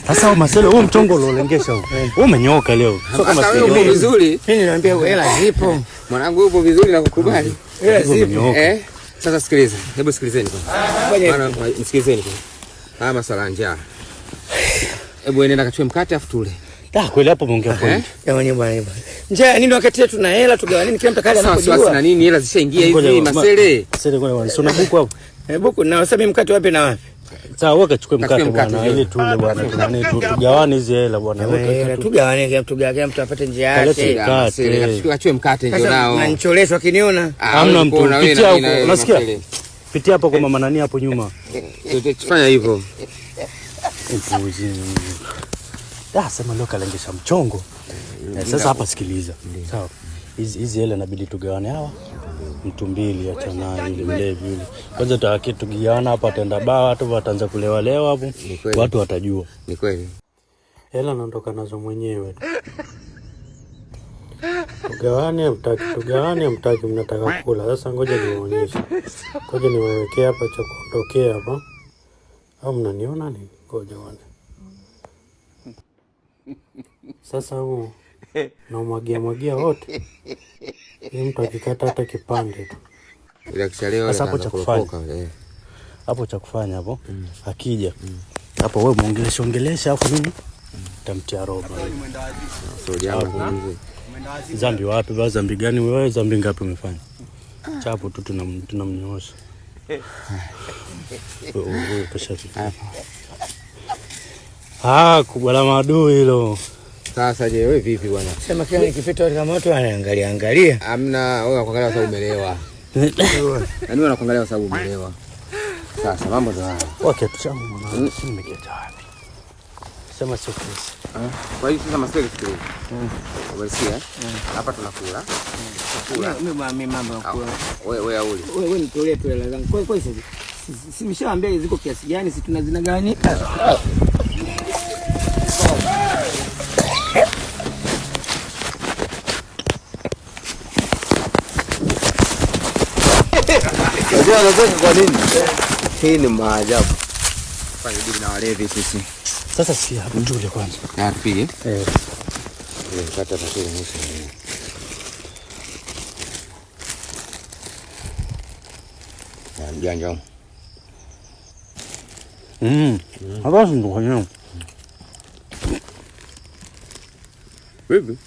Sasa Masele, huo mchongo uliolengesha huo. Wewe umenyoka leo. Sio kama Sasa wewe upo sio. vizuri. Mimi niliambia hela zipo. Mwanangu upo vizuri na kukubali. Hela zipo. Umenyoka. Eh? Sasa sikiliza. Hebu sikilizeni kwanza. Maana msikilizeni kwanza. Haya maswala ya njaa. Hebu nenda kachukue mkate afu tule. Ah, kweli hapo umeongea point. Jamani bwana bwana. Njaa nini wakati tuna hela tugawanini kila mtu kale Sasa wasiwasi anapojua. na nini hela zishaingia hivi Masele. Masele kwa bwana. Sio na buku hapo. Eh, buku na sasa mimi mkate wapi na wapi? Sawa, wewe kachukue Kachukue mkate mkate, bwana, ndio. ili tule bwana, tunani tugawane hizi hela bwana. Hela Weka tu. tugawane kila mtu kila mtu apate njia Kalete. yake. Mkate. Masele kachukue mkate ndio Sasa nao. mnanicholeshwa kiniona. Ah, Hamna wewe mtu. kuona wewe Pitia na mimi na huko. wewe, Unasikia? Masele. Pitia hapo kwa mama nani hapo nyuma. Fanya hivyo. Mpuzi. Ah, sema leo kalengesha mchongo. Sasa hapa sikiliza. Sawa. Hizi hizi hela inabidi tugawane hawa. Mtu mbili acha naye yule mlevi yule. Kwanza tutaki tukigawana hapa ataenda baa watu wataanza kulewa lewa hapo. Kweli. Watu watajua. Ni kweli. Hela naondoka nazo mwenyewe tu. Tugawane mtaki, tugawane mtaki, mnataka kula. Sasa ngoja niwaonyeshe. Ngoja niwawekee hapa cha kuondokea hapa. Au mnaniona nini? Ngoja kwanza. Sasa huu naumwagia mwagia wote. Ili mtu akikata hata kipande tu. Ila kishalewa Sasa hapo anaanza cha kufanya. kuropoka, eh. Hapo cha kufanya hapo. Akija. Hapo wewe muongeleshe ongelesha afu mimi tamtia roba. So jambo mzee. Zambi wapi ba zambi gani wewe zambi ngapi umefanya? Chapo tu tunamnyoosha. Wewe kasha. Ah, kubwa la maadui hilo. Sasa je, wewe vipi bwana? Sema kila nikipita kama watu wanaangalia angalia. Hamna, wewe unakuangalia kwa sababu umelewa. Yaani wewe unakuangalia kwa sababu umelewa. Sasa mambo ndo haya. Kwa kiatu changu mwanangu, si nimekiacha wapi? Sema sio kesi. Kwa hiyo sasa Masele sikiliza. Umesikia? Hapa tunakula. Tunakula. Mimi bwana mimi mambo ya kula. Wewe wewe auli. Wewe wewe nitolee tu hela zangu. Kwa kwa si nimeshawaambia ziko kiasi gani si tunazinagawanyika. Unajua anacheka kwa nini? Hii ni maajabu. Fanya bidii na walevi sisi. Sasa sikia hapo tule kwanza. Ah, tupige. Eh. Eh, kata pasuri nusu. Ya mjanja. Hapa ndo kwenyewe. Vipi?